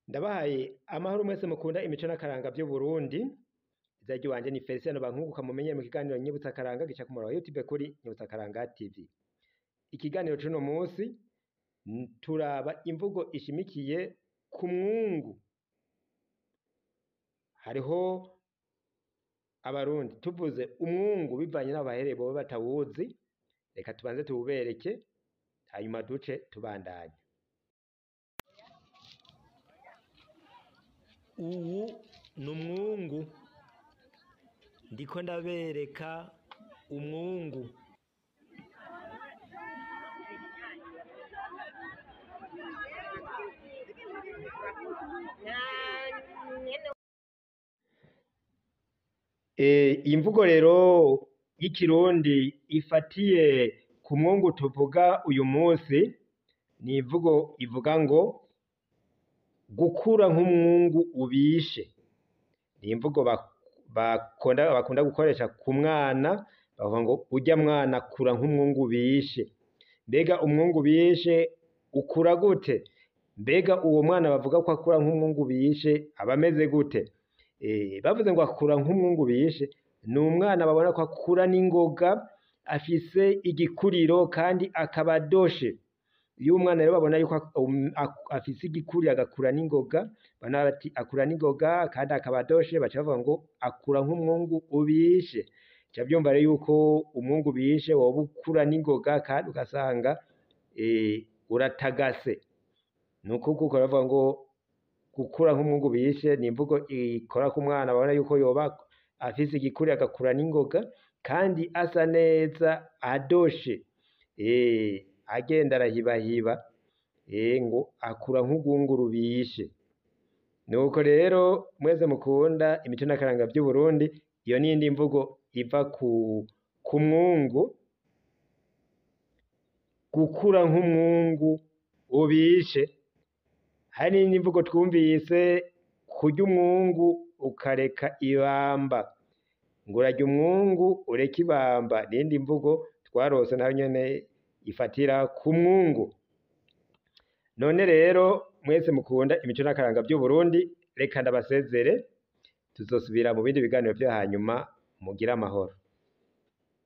Ndabahaye amahoro mwese mukunda imico n'akaranga vy'Uburundi. Izina ry'iwanje ni Feliciano Bankunguka, mumenyere mu kiganiro Nyibutsa Akaranga gica ku murongo wa YouTube kuri Nyibutsa Akaranga TV. Ikiganiro c'uno musi turaba imvugo ishimikiye ku mwungu. Hariho abarundi tuvuze umwungu bivanye n'aho baherereye boba batawuzi, reka tubanze tuwubereke hanyuma duce tubandanya. Uwu ni umwungu, ndiko ndabereka umwungu. Iyi mvugo rero y'ikirundi ifatiye ku mwungu tuvuga uyu musi, ni imvugo ivuga ngo gukura nk'umwungu ubishe. Ni imvugo bakunda gukoresha ku mwana, bavuga ngo urya mwana akura nk'umwungu ubishe. Mbega umwungu ubishe ukura gute? Mbega uwo mwana bavuga ko akura nk'umwungu ubishe aba ameze gute? Bavuze ngo akura nk'umwungu ubishe, ni umwana babona ko akura n'ingoga, afise igikuriro kandi akaba adoshe. Iyo umwana rero babona yuko afise igikuriro agakura n'ingoga, babona bati akura n'ingoga kandi akaba adoshe, baca bavuga ngo akura nk'umwungu ubishe. Uca vyumva rero yuko umwungu ubishe woba ukura n'ingoga kandi ugasanga uratagase. Nuko kuko bavuga ngo gukura nk'umwungu ubishe ni imvugo ikora ku mwana, babona yuko yoba afise igikuriro agakura n'ingoga kandi asa neza adoshe, agenda arahibahiba, ngo akura nk'urwungu rubishe. Nuko rero mwese mukunda imico n'akaranga vy'Uburundi, iyo n'iyindi mvugo iva ku mwungu, gukura nk'umwungu ubishe. Hari n'iyindi mvugo twumvise, kurya umwungu ukareka ibamba, ngo urarya umwungu ureke ibamba. N'iyindi mvugo twarose nayo nyene ifatira ku mwungu. None rero mwese mukunda imico n'akaranga vy'Uburundi, reka ndabasezere, tuzosubira mu bindi biganiro vyo hanyuma, mugire amahoro.